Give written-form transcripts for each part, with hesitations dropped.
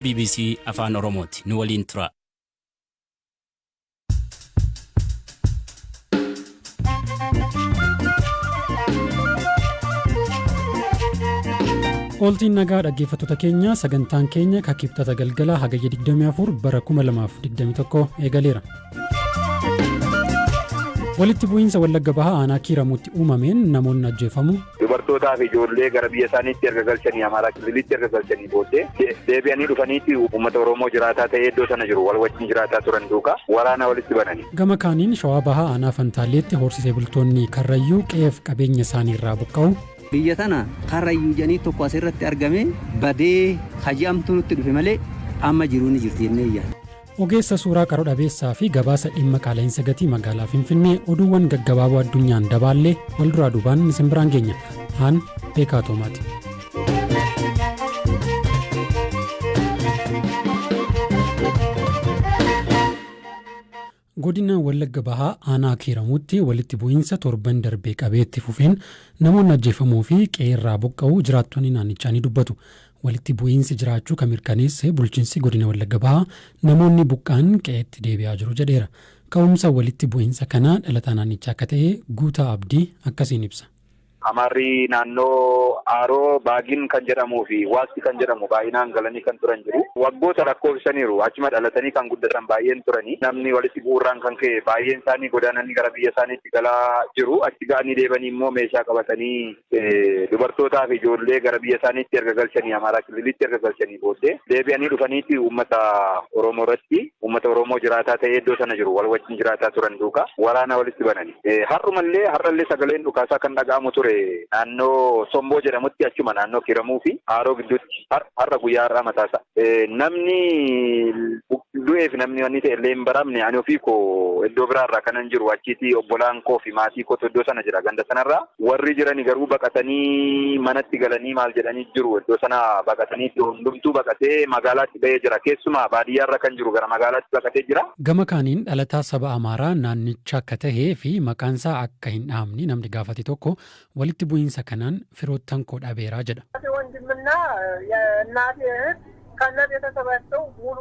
Bbc Afaan Oromooti. Nu waliin tura. Ooltiin nagaa dhaggeeffattoota keenya, sagantaan keenya Kibxata galgala Hagayya 24 bara 2021 eegaleera. Walitti bu'iinsa Wallagga Bahaa aanaa Kiiramuutti uumameen namoonni ajjeefamu. Dubartootaa fi ijoollee gara biyya isaaniitti erga galchanii, Amaaraa Kililitti erga galchanii booddee, deebi'anii dhufaniiti uummata Oromoo jiraataa ta'ee iddoo sana jiru wal wajjin jiraataa turan duukaa waraana walitti banani. Gama kaaniin Shawaa Bahaa aanaa Fantaalleetti horsiisee bultoonni Karrayyuu qe'eef qabeenya isaanii irraa buqqa'u. Biyya tana Karrayyuu jedhanii tokko asirratti argame badee haji'amtu nutti dhufe malee amma jiruu ni jirti jennee yaadna. Ogeessa suuraa qaroo dhabeessaa fi gabaasa dhimma qaala'insa gatii magaalaa Finfinnee, oduuwwan gaggabaaboo addunyaan dabaallee wal duraa duubaan isin biraan geenya. Aan Beekaa Toomaati. Godina Wallagga Bahaa aanaa Kiiramuutti walitti bu'iinsa torban darbee qabeetti fufeen namoonni ajjeefamuu fi qe'eerraa buqqa'uu jiraattonni naannichaa ni dubbatu. Walitti bu'iinsi jiraachuu kan mirkaneesse bulchiinsi godina Wallagga Bahaa namoonni buqqa'an qe'eetti deebi'aa jiru jedheera. Ka'umsa walitti bu'iinsa kanaa dhalataa naannichaa akka ta'e Guutaa Abdii akkasiin ibsa. Amaarri naannoo Aaroo Baagin kan jedhamuu fi Waasti kan jedhamu baay'inaan galanii kan turan jiru. Waggoota lakkoofsaniiru, achuma dhalatanii kan guddatan baay'een turanii. Namni walitti bu'uurraan kan ka'e baay'een isaanii godaananii gara biyya isaaniitti galaa jiru. Achi ga'anii deebanii immoo meeshaa qabatanii dubartootaa fi ijoollee gara biyya isaaniitti erga galchanii, Amaaraa Kililitti erga galchanii booddee, deebi'anii dhufaniiti uummata Oromoo irratti, uummata Oromoo jiraataa ta'ee iddoo sana jiru wal wajjin jiraataa turan duukaa waraana walitti banani. Har'umallee, har'allee sagaleen dhukaasaa kan dhaga'amu ture naannoo Somboo jedhamutti, achuma naannoo Kiramuu fi Haaroo gidduutti, har'a guyyaa har'aa mataasaa. Namni du'eef namni wanni ta'e illee hin baramne. Ani ofii koo iddoo biraarraa kanan jiru, achiiti obbolaan koo fi maatii kootu iddoo sana jira. Ganda sanarraa warri jirani garuu baqatanii manatti galanii maal jedhanii jiru. Iddoo sana baqatanii, hundumtuu baqatee magaalaatti ba'ee jira. Keessumaa baadiyyaarra kan jiru gara magaalaatti baqatee jira. Gama kaaniin dhalataa saba Amaaraa naannichaa akka tahee fi maqaansaa akka hin dhahamne namni gaafate tokko walitti bu'iinsa kanaan firoottan koo dhabeera jedha. ወንድምና የእናቴ እህት ከነ ቤተሰባቸው ሙሉ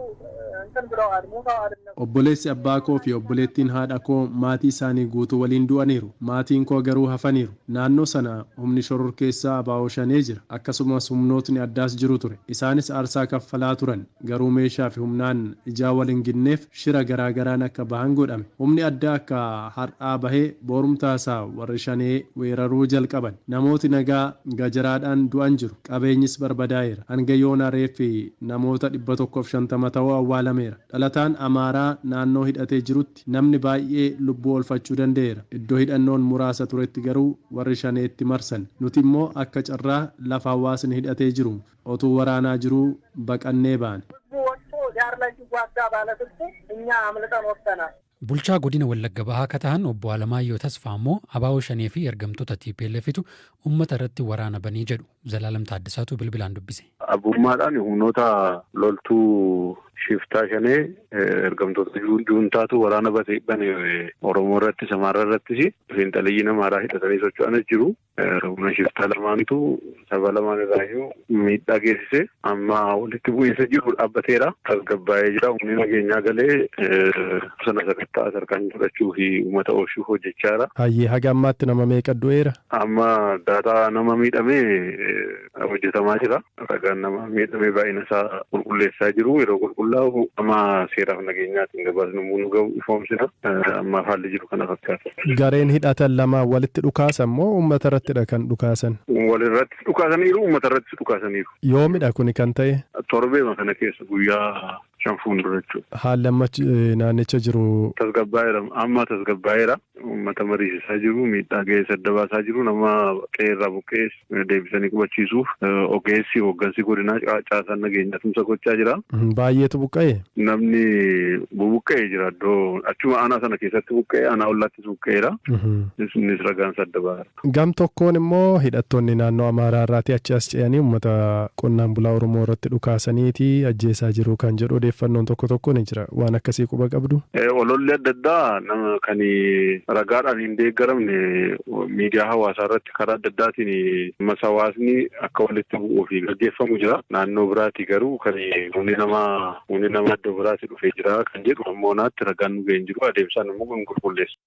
እንትን ብለዋል፣ ሞተዋል። Obboleessi abbaa koo fi obboleettiin haadha koo maatii isaanii guutuu waliin du'aniiru. Maatiin koo garuu hafaniiru. Naannoo sana humni shororkeessaa ABO Shanee jira. Akkasumas humnootni addaas jiru ture. Isaanis aarsaa kaffalaa turan. Garuu meeshaa fi humnaan ijaa wal hin ginneef shira garaa garaan akka bahan godhame. Humni addaa akka har'aa bahee boorumtaasaa warri Shanee weeraruu jalqaban. Namooti nagaa gajaraadhaan du'an jiru. Qabeenyis barbadaa'eera. Hanga yoonaa reeffi namoota 150 ta'uu awwaalameera. Dhalataan Amaaraa naannoo hidhatee jirutti namni baay'ee lubbuu oolfachuu danda'eera. Iddoo hidhannoon muraasa turetti garuu warri Shaneetti marsan. Nuti immoo akka carraa lafa hawaasni hidhatee jiru otuu waraanaa jiruu baqannee baane. ህዝቡ ወጥቶ ዳር ላይ ሲዋጋ ባለትጥቁ እኛ አምልጠን ወጥተናል። Bulchaa godina Wallagga Bahaa akka ta'an obbo Alamaayyoo Tasfaa immoo ABO Shanee fi ergamtoota TPLFtu uummata irratti waraana banee jedhu. Zalaalam Taaddasaatu bilbilaan dubbise. Abbummaadhaan humnoota loltuu shiftaa Shanee, ergamtoota juuntaatu waraana bane Oromoo irrattis Amaaraa irrattis. Fiinxaliyyiin Amaaraa hidhatanii socho'anis jiru. Humna shiftaa lamaantu saba lamaan irraayyuu miidhaa geessise. Amma walitti bu'iinsa jiru dhaabbateera. Tasgabbaa'ee jira. Humni nageenyaa galee sana sakattaa tarkaanfii fudhachuu fi uummata oolchuuf hojjechaa jira. Hayyee, haga ammaatti nama meeqa du'eera? Amma daataa nama miidhamee hojjetamaa jira. Ragaan nama miidhamee baay'ina isaa qulqulleessaa jiru. Yeroo qulqullaa'u amma seeraaf nageenyaatiin gabaasni nu gahu ifoomsina. Ammaaf haalli jiru kana fakkaata. Gareen hidhatan lama walitti dhukaasan moo uummata irrattidha kan dhukaasan? Walirratti dhukaasaniiru, uummata irrattis dhukaasaniiru. Yoomidha kuni kan ta'e? Torbeema kana keessa, guyyaa 5 fuuldura jechuudha. Haalli amma naannicha jiru? Tasgabbaa'eera. Amma tasgabbaa'eera. Uummata mariisisaa jiru, miidhaa ga'ee sadda baasaa jiru, nama qe'eerraa buqqees deebisanii qubachiisuuf ogeessi hooggansi godinaa, caasaan nageenyaa tumsa gochaa jira. Baay'eetu buqqa'e? Namni bubuqqa'ee jira, iddoo achuma aanaa sana keessatti buqqa'ee, aanaa ollaattis buqqa'eera. Innis ragaan sadda ba'aara. Gam tokkoon immoo hidhattoonni naannoo Amaaraa irraatii achi as ce'anii uummata qonnaan bulaa Oromoo irratti dhukaasaniiti ajjeesaa jiru kan jedhu odeeffannoon tokko tokko ni jira. Waan akkasii quba qabdu? Ololli adda addaa nama kan Ragaadhaan hin deeggaramne miidiyaa hawaasaa irratti karaa adda addaatiin ammas hawaasni akka walitti bu'uu fi gaggeeffamu jira. Naannoo biraati garuu kan humni namaa iddoo biraati dhufee jira kan jedhu ammoo naatti ragaan nu ga'een jiru adeemsaan immoo kun qulqulleessa.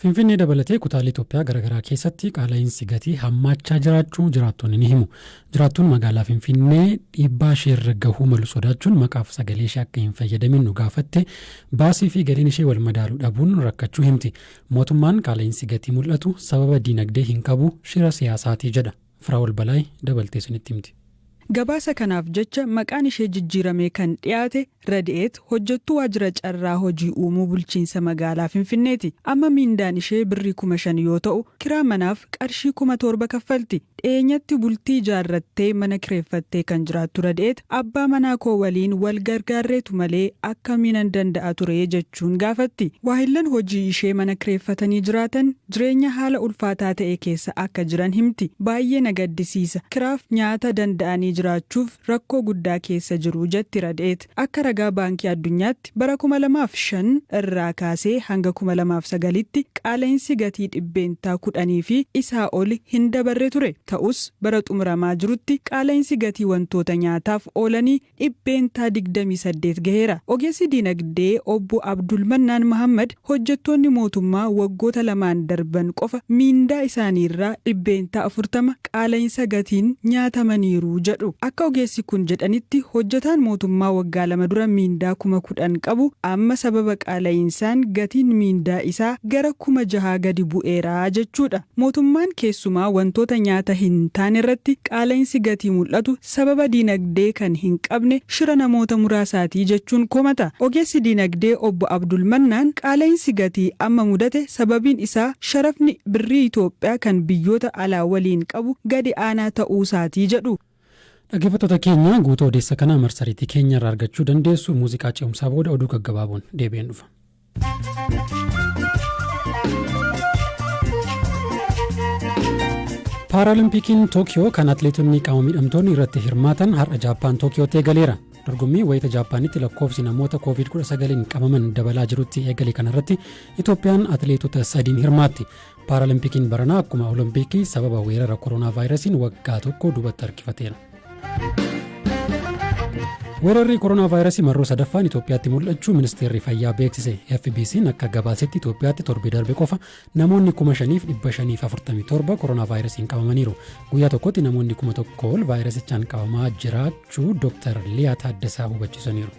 Finfinnee dabalatee kutaalee Itoophiyaa garaagaraa keessatti qaala'insi gatii hammaachaa jiraachuu jiraattonni ni himu. Jiraattuun magaalaa Finfinnee dhiibbaa isheerra gahuu malu sodaachuun maqaaf sagalee ishee akka hin fayyadamin nu gaafatte baasii fi galiin ishee wal madaaluu dhabuun rakkachuu himti. Mootummaan qaala'insi gatii mul'atu sababa diinagdee hin qabu shira siyaasaatii jedha. Firaa'ol Balaay dabaltee isinitti himti. Gabaasa kanaaf jecha maqaan ishee jijjiirame kan dhiyaate Radi'eet hojjettuu waajjira carraa hojii uumuu bulchiinsa magaalaa Finfinneeti. Amma miindaan ishee birrii 5,000 yoo ta'u kiraa manaaf qarshii 7,000 kaffalti. Dhiyeenyatti bultii ijaarrattee mana kireeffattee kan jiraattu Radi'eet abbaa manaa koo waliin wal gargaarreetu malee akkamiinan danda'a ture jechuun gaafatti. Waahillan hojii ishee mana kireeffatanii jiraatan jireenya haala ulfaataa ta'e keessa akka jiran himti. Baay'ee na gaddisiisa. Kiraaf nyaata danda'anii jiraachuuf rakkoo guddaa keessa jiru jetti Radi'eet. Akka ragaa baankii addunyaatti bara 2005 irraa kaasee hanga 2009tti qaala'insi gatii 10% fi isaa oli hin dabarre ture. Ta'us bara xumuramaa jirutti qaala'insi gatii wantoota nyaataaf oolanii 28% gaheera. Ogeessi diinagdee obbo Abdulmannaan Mahammad hojjettoonni mootummaa waggoota lamaan darban qofa miindaa isaaniirraa 40% qaala'insa gatiin nyaatamaniiru jedhu. Akka ogeessi kun jedhanitti hojjetaan mootummaa waggaa 2 dura miindaa 10,000 qabu amma sababa qaala'insaan gatiin miindaa isaa gara 6,000 gadi bu'eera jechuudha. Mootummaan keessumaa wantoota nyaata hin taane irratti qaala'insi gatii mul'atu sababa diinagdee kan hin qabne shira namoota muraasaatii jechuun komata. Ogeessi diinagdee obbo Abdulmannaan qaala'insi gatii amma mudate sababiin isaa sharafni birrii Itoophiyaa kan biyyoota alaa waliin qabu gadi aanaa ta'uusaatii jedhu. Dhaggeeffattoota keenya guutuu odeessa kanaa marsariitii keenya irraa argachuu dandeessu. Muuziqaa ce'umsaa booda oduu gaggabaaboon deebi'een dhufa. Paaralimpiikiin Tookiyoo kan atileetonni qaama miidhamtoonni irratti hirmaatan har'a Jaappaan Tookiyootti eegaleera. Dorgommii wayita Jaappaanitti lakkoofsi namoota COVID-19 qabaman dabalaa jirutti eegale kanarratti Itoophiyaan atileetota 3 hirmaatti. Paaralimpiikiin baranaa akkuma Olompikii sababa weerara koronaa vaayirasiin waggaa tokko duubatti harkifateera. Weerarri koronaa vaayirasii marroo sadaffaan Itoophiyaatti mul'achuu ministeerri fayyaa beeksise. FBC'n akka gabaasetti Itoophiyaatti torbee darbe qofa namoonni 5,547 koronaa vaayirasiin qabamaniiru. Guyyaa tokkotti namoonni 1,000 ol vaayirasichaan qabamaa jiraachuu Dr. Liyaa Taaddasaa hubachiisaniiru.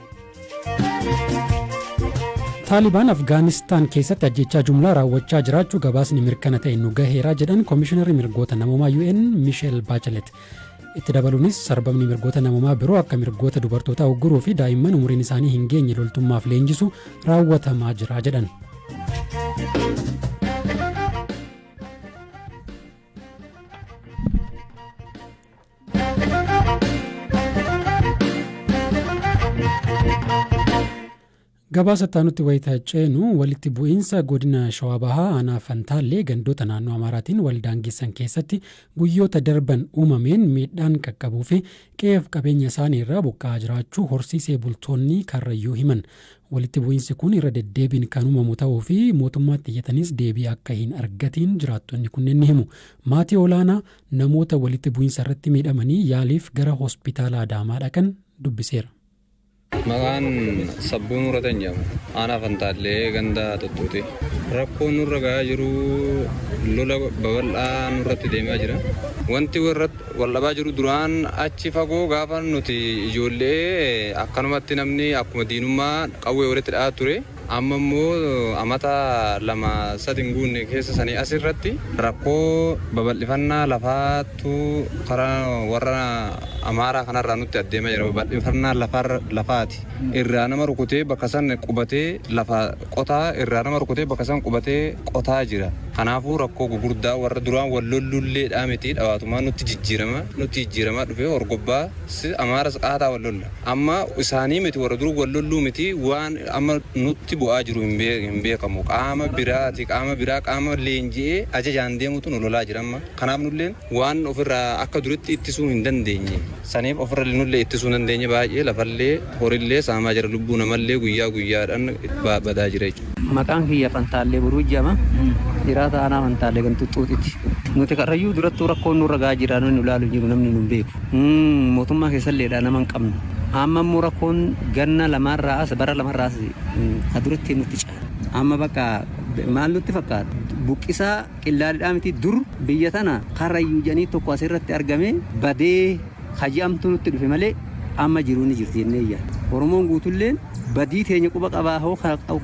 Taalibaan Afgaanistaan keessatti ajjechaa jumlaa raawwachaa jiraachuu gabaasni mirkana ta'e nu gaheeraa jedhan Koomishinarri mirgoota namoomaa UN Michelle Bachelet. Itti dabaluunis sarbamni mirgoota namoomaa biroo akka mirgoota dubartootaa ugguruu fi daa'imman umuriin isaanii hin geenye loltummaaf leenjisu raawwatamaa jira jedhan. Gabaasa itti wayita ceenu walitti bu'iinsa godina Shawaa Bahaa aanaa Fantaallee gandoota naannoo Amaaraatiin wal daangessan keessatti guyyoota darban uumameen miidhaan qaqqabuu fi qe'eef qabeenya isaanii irraa buqqa'aa jiraachuu horsiisee bultoonni Karrayyuu himan. Walitti bu'iinsi kun irra deddeebiin kan uumamu ta'uu fi mootummaatti iyyatanis deebii akka hin argatiin jiraattonni kunneen ni himu. Maatii olaanaa namoota walitti bu'iinsa irratti miidhamanii yaaliif gara hospitaala Adaamaa dhaqan dubbiseera. Maqaan Sabbuu Nuuratan jedhama. Aanaa Fantaallee ganda Tuttuuti. Rakkoon nurra gahaa jiru lola babal'aa nurratti deemaa jira. Wanti wal dhabaa jiru duraan achi fagoo gaafa nuti ijoollee akkanumatti namni akkuma diinummaa qawwee walitti dha'aa ture. Amma immoo amata 2-3 hin guunne keessa sanii asirratti rakkoo babal'ifannaa lafaatu karaa warra Amaaraa kanarraa nutti adeemaa jira. Babal'ifannaa lafaati. Irraa nama rukutee bakka san qubatee lafa qotaa irraa nama rukutee bakka san qubatee qotaa jira. Kanaafuu rakkoo gugurdaa warra duraan wal lollulleedhaa miti dhawaatumaa nutti jijjiirama dhufee horgobbaa Amaaras qaataa wal lolla. Amma isaanii miti warra dur wal lolluu miti waan amma nutti bu'aa jiru hin beekamu. Qaama biraati, qaama biraa, qaama leenji'ee ajajaan deemutu nu lolaa jira amma. Kanaaf nulleen waan ofirraa akka duritti ittisuu hin dandeenye. Saniif ofirra nullee ittisuu hin dandeenye baay'ee lafallee horillee saamaa jira, lubbuu namallee guyyaa guyyaadhaan badaa jira jechuudha. Maqaan kiyya Fantaallee Boruu jedhama. Jiraata aanaa Fantaallee Ganxuxxuutitti. Nuti Karrayyuu durattuu rakkoon nurra gahaa jira, namni nu ilaalu jiru, namni nu hin beeku. Mootummaa keessalleedha nama hin qabnu. Amma immoo rakkoon ganna lamaarraa as, bara lamarraa as ka duratti nutti caala. Amma bakka maal nutti fakkaata? Buqqisaa qillaalidhaa miti, dur biyya tana Karrayyuu jedhanii tokko asirratti argame badee haji'amtu nutti dhufe malee amma jiruu ni jirti jennee yaadna. Oromoon guutulleen badii teenya quba qabaa, hoo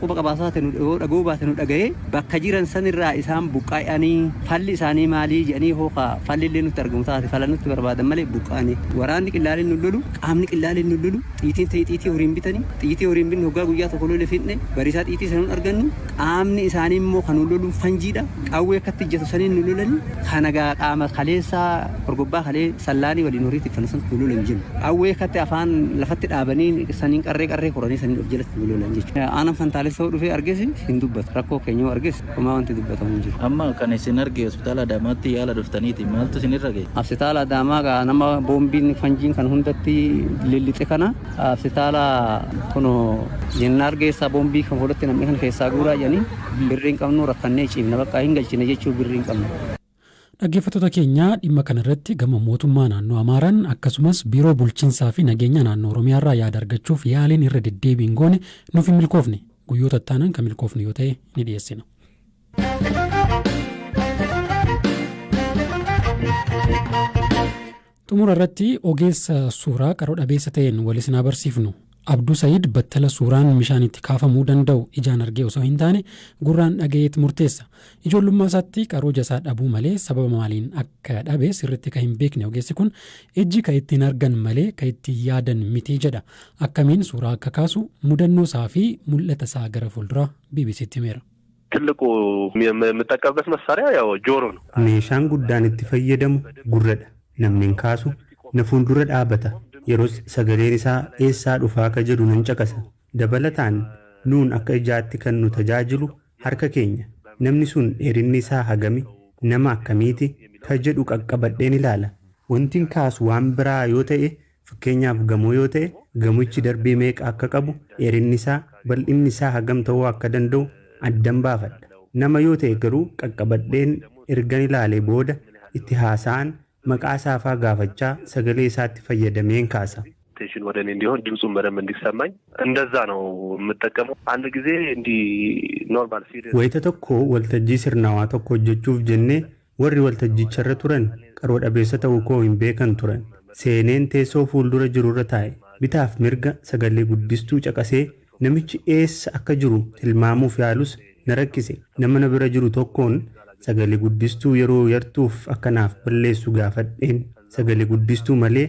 quba qabaasaa ta'e yoo dhaga'uu baate nu dhaga'ee, bakka jiran sanirraa isaan buqqa'anii falli isaanii maalii jedhanii, hoo falli illee nutti argamu taate fala nutti barbaadan malee buqqa'anii. Waraanni qillaaleen nu lolu, qaamni qillaaleen nu lolu, xiitiin ta'e xiitii horiin bitanii, xiitii horiin binne hoggaa guyyaa tokko lole fidne bariisaa xiitii sanuun argannu. Qaamni isaanii immoo kan nu lolu fanjiidha, qawwee akkatti ijjatu saniin nu lolani. Kana gaa qaama kaleessaa horgobbaa kalee sallaanii waliin horii tiffannu santu nu lolan jennu. Qawwee akkatti afaan lafatti dhaabanii saniin qarree qarree koranii saniin of jalatti nu lolan jechuudha. Aanaan Fantaalessoo dhufee arges hin dubbatu. Rakkoo keenya yoo arges homaa wanti dubbatamu hin jiru. Amma kan isin arge hospitaala Adaamaatti yaala dhuftaniiti, maaltu isinirra ga'e? Hospitaala Adaamaa gaa nama boombiin fanjiin kan hundatti lillixe kana hospitaala kunoo jennaar geessaa, boombii kan fuulatti namni kan keessaa guuraa jedhanii, birrii hin qabnu, rakkannee ciifna, bakka hin galchine jechuu, birrii hin qabnu. Dhaggeeffattoota keenya, dhimma kanarratti gama mootummaa naannoo Amaaraan akkasumas biiroo bulchiinsaa fi nageenya naannoo Oromiyaarraa yaada argachuuf yaaliin irra deddeebiin goone nuuf hin milkoofne. Guyyoota ittaanan kan milkoofne yoo ta'e ni dhiyeessina. Xumura irratti ogeessa suuraa qaroo dhabeessa ta'een wal isin barsiifnu. Abduu Sayid battala suuraan bishaan itti kaafamuu danda'u ijaan argee osoo hin taane gurraan dhagayeet murteessa. Ijoollummaa isaatti qaroo jasaa dhabuu malee sababa maaliin akka dhabe sirriitti kan hin beekne ogeessi kun, ijji kan ittiin argan malee kan ittiin yaadan miti jedha. Akkamiin suuraa akka kaasu, mudannoo isaa fi mul'ata isaa gara fuulduraa BBCtti himeera. ትልቁ የምጠቀምበት መሳሪያ ያው ጆሮ ነው። Meeshaan guddaan itti fayyadamu gurradha. Namni hin kaasu na fuuldura dhaabata. Yeroos sagaleen isaa eessaa dhufaa akka jedhu nan caqasa. Dabalataan nuun akka ijaatti kan nu tajaajilu harka keenya. Namni sun dheerinni isaa hagami, nama akkamiiti ka jedhu qaqqabadheen ilaala. Wantin kaasu waan biraa yoo ta'e, fakkeenyaaf gamoo yoo ta'e, gamochi darbii meeqa akka qabu, dheerinni isaa, bal'inni isaa hagam ta'uu akka danda'u addan baafadha. Nama yoo ta'e garuu qaqqabadheen ergan ilaalee booda itti haasa'an, maqaa isaafaa gaafachaa sagalee isaatti fayyadameen kaasa. ቴንሽን ወደ እኔ እንዲሆን ድምፁን በደንብ እንዲሰማኝ እንደዛ ነው የምጠቀመው። አንድ ጊዜ እንዲህ ኖርማል ሲሪየስ Wayita tokko waltajjii sirnaawaa tokko hojjechuuf jennee, warri waltajjicharra turan qaroo dhabeessa ta'uu koo hin beekan turan. Seeneen teessoo fuuldura jirurra taa'e. Bitaaf mirga sagalee guddistuu caqasee namichi eessa akka jiru tilmaamuuf yaalus na rakkise. Nama na bira jiru tokkoon sagalee guddistuu yeroo yartuuf akka naaf balleessu gaafadheen. Sagalee guddistuu malee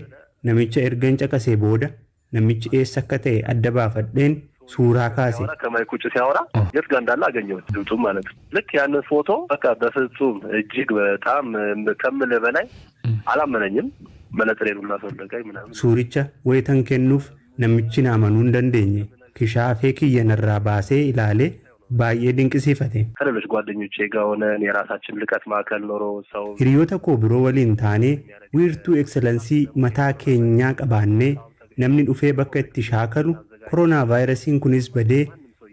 namicha ergan caqasee booda namichi eessa akka ta'e adda baafadheen suuraa kaase. ከማይክ ውጭ ሲያወራ የት ጋር እንዳለ አገኘሁት፣ ድምፁም ማለት ነው። ልክ ያንን ፎቶ በቃ በፍጹም እጅግ በጣም ከምልህ በላይ አላመነኝም። መነጽሬን ሁላ አስወለቀኝ ምናምን። Suuricha wayitan kennuuf namichi na amanuu hin dandeenye. Kishaafee kiyya narraa baasee ilaalee baay'ee dinqisiifate. ከሌሎች ጓደኞቼ ጋር ሆነን የራሳችን ልቀት ማዕከል ኖሮ ሰው Hiriyoota koo biroo waliin taanee wiirtuu ekselansii mataa keenyaa qabaannee, namni dhufee bakka itti shaakalu, koronaa vaayirasiin kunis badee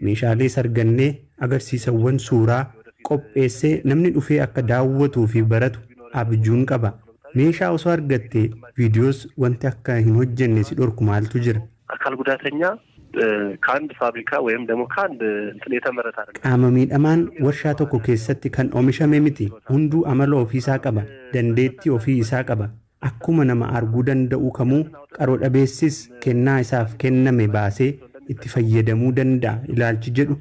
meeshaalee sargannee agarsiisawwan suuraa qopheessee namni dhufee akka daawwatuu fi baratu abjuun qaba. Meeshaa osoo argatte viidiyoos wanti akka hin hojjenne si dhorku maaltu jira? አካል ጉዳተኛ ከአንድ ፋብሪካ ወይም ደግሞ ከአንድ እንትን የተመረተ አይደለም። Qaama miidhamaan warshaa tokko keessatti kan oomishame miti. Hunduu amala ofii isaa qaba. Dandeettii ofii isaa qaba. Akkuma nama arguu danda'u kamuu qaroo dhabeessis kennaa isaaf kenname baasee itti fayyadamuu danda'a ilaalchi jedhu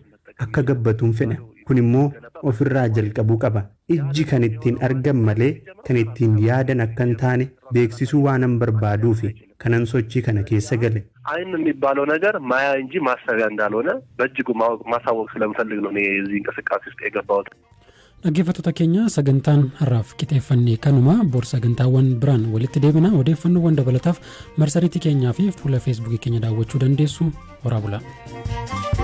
akka gabbatuun fedha. Kun immoo ofirraa jalqabuu qaba. Ijji kan ittiin argan malee kan ittiin yaadan akka hin taane beeksisuu waanan barbaaduufi kanan sochii kana keessa gale. አይን የሚባለው ነገር ማያ እንጂ ማሰቢያ እንዳልሆነ በእጅጉ ማወቅ ማሳወቅ ስለምፈልግ ነው እኔ እዚህ እንቅስቃሴ ውስጥ የገባሁት። Dhaggeeffattoota keenya, sagantaan har'aaf qixeeffanne kanuma. Bor sagantaawwan biraan walitti deebina. Odeeffannoowwan dabalataaf marsariitii keenyaa fi fuula Feesbuukii keenya daawwachuu dandeessu. Horaa bulaa.